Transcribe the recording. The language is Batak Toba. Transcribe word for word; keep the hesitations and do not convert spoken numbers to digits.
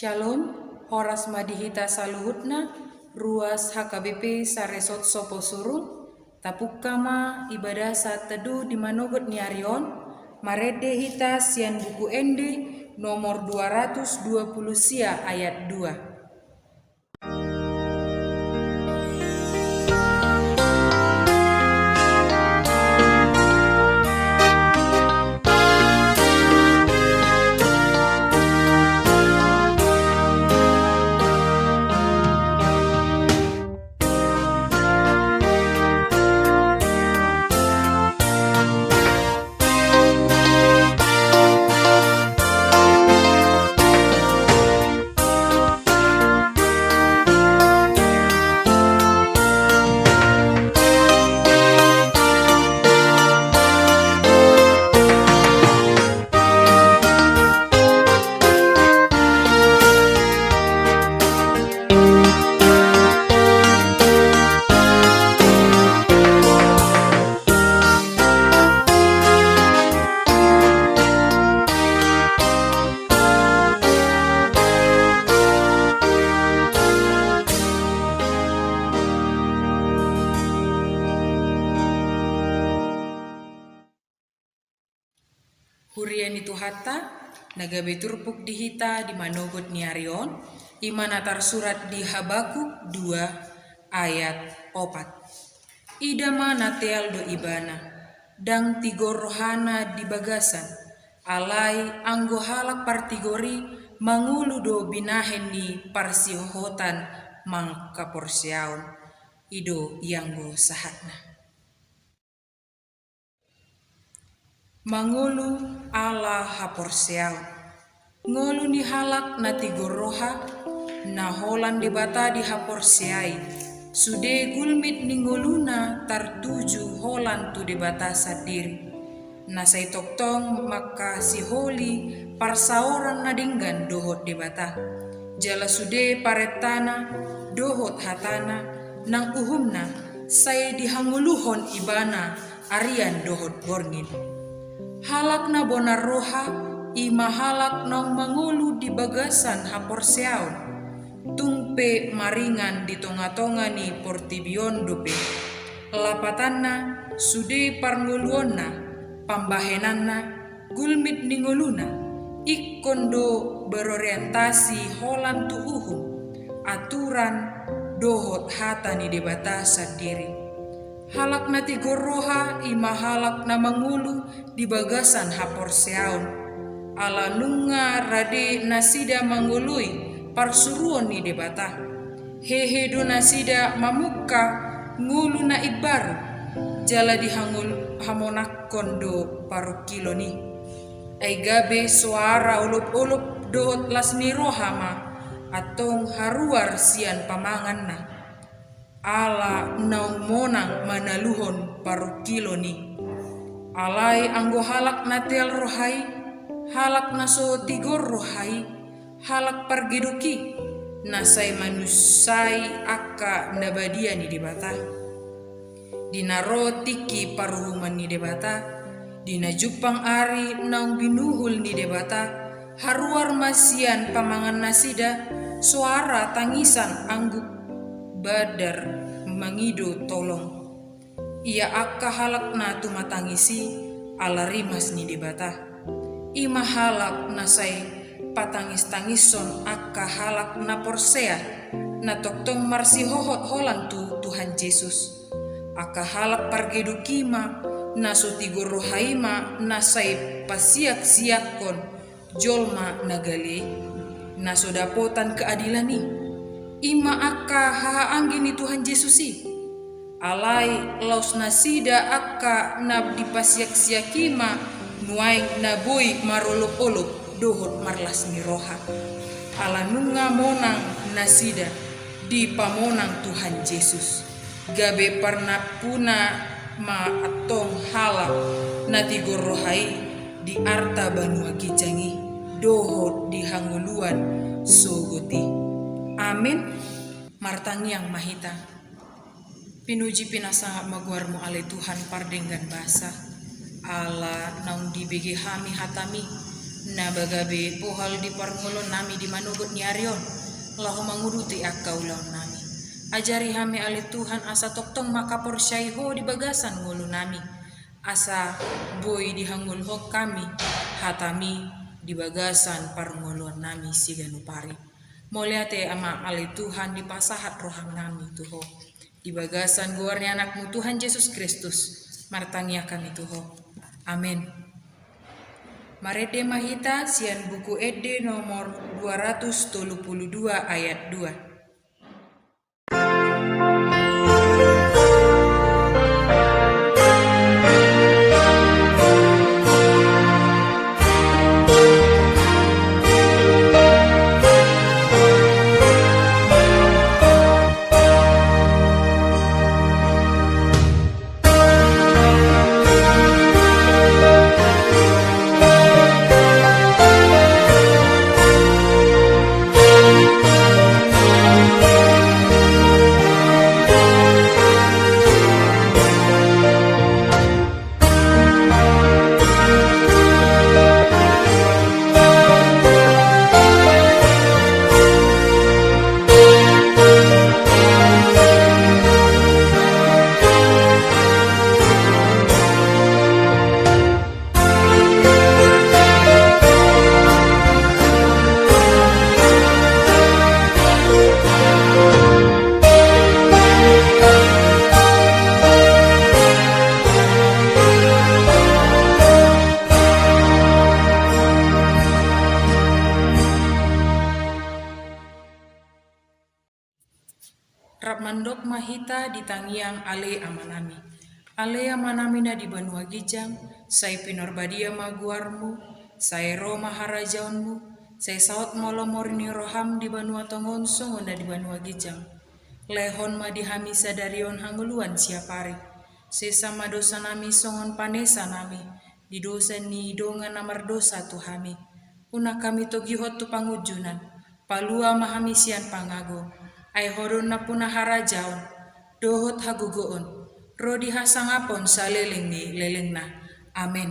Shalom, horas ma di hita saluhutna, ruas H K B P Saresot Soposurung. Tapungka ma ibadah saat teduh di manogot ni ari on, marende hita sian Buku Ende nomor dua ratus dua puluh sia ayat dua. Huria ni Tuhanta, na gabe turpuk di hita di manogot ni ari on, i ma na tarsurat di Habakuk dua ayat opat. Ida ma na teal do ibana, ndang tigor rohana di bagasan, alai anggo halak partigor i mangolu do binahen ni parsihohotan manghaporseaon, i do ianggo sahatna. Mangolu ala haporseaon. Ngolu ni halak na tigor roha, na holan Debata dihaporseai, sude gulmit ni ngoluna tartuju holan tu Debata sandiri. Na sai tongtong mangkasiholi parsaoran na denggan dohot Debata. Jala sude parentana dohot hatana nang uhumna sai dihangoluhon ibana arian dohot borngin. Halak na bonar roha, i ma halak naung mangolu di bagasan haporseaon, tung pe maringan di tongatonga ni portibi on dope. Lapatanna, sude parngoluonna, pambahenanna, gulmit ni ngoluna, ingkon do berorientasi holan tu uhum, aturan, dohot hata ni Debata sandiri. Halak na tigor roha, i ma halak na mangolu di bagasan haporseaon. Ala nunga rade nasida mangoloi parsuruon ni Debata. Hehe do nasida mamungka ngolu na imbaru, jala dihangol-, hamonangkon do parungkilon i. Ai gabe soara olopolop dohot las ni roha ma antong haruar sian pamanganna. Ala naung monang manaluhon parungkilon i. Alai anggo halak na teal roha i, halak na so tigor roha i, halak pargeduk i, na sai manunsai angka na badia ni Debata. Di na ro tingki paruhuman ni Debata, di na jumpang ari naung binuhul ni Debata, haruar ma sian pamangan nasida soara tangisan anggup badar mangido tolong. Ia angka halak na tumatangis i ala rimas ni Debata. I ma halak na sai patangistangishon angka halak na porsea, na tongtong marsihohot holan tu Tuhan Jesus. Angka halak pargeduk i ma, na so tigor roha i ma, na sai pasiaksiakkon jolma na gale i, na so dapotan keadilan i. I ma angka hahaanggi ni Tuhan Jesus i. Alai laos nasida angka na dipasiaksiak i ma nuaeng na boi marolopolop dohot marlas ni roha. Ala nunga monang nasida dipamonang Tuhan Jesus. Gabe parnampuna ma antong halak na tigor roha i di arta banua ginjang i dohot di hangoluan sogot i. Amen. Martangiang ma hita. Pinuji pinasangap ma goarmu ale Tuhan pardenggan basa, ala naung dibege hami hataMi, Na bagabe pohal di parngoluonnami di manogot ni ari on, laho manguduti angka ulaonnami. Ajari hami ale Tuhan asa tongtong mangkaporseai Ho di bagasan ngolunami, asa boi dihangoluhon hami hataMi di bagasan parngoluonnami siganup ari. Mauliate ma ale Tuhan dipasahat rohanami tu Ho. Di bagasan goar ni AnakMu Tuhan Jesus Kristus, martangiang hami tu Ho. Amen. Marende ma hita sian Buku Ende nomor dua ratus tolu pulu dua ayat dua. Rap mandok ma hita di tangiang Ale Amanami. Ale Amanami na di banua ginjang, sai pinarbadia ma goarMu, sai ro ma harajaonMu, sai saut ma lomo ni rohaM di banua tonga on songon na di banua ginjang. Lehon ma di hami sadari on hangoluan siapari. Sesa ma dosanami songon panesanami di dosa ni dongan na mardosa tu hami. Unang hami togihon tu pangunjunan, palua ma hami sian pangago. Ai Ho do nampuna harajaon, dohot hagogoon, ro di hasangapon saleleng ni lelengna. Amen.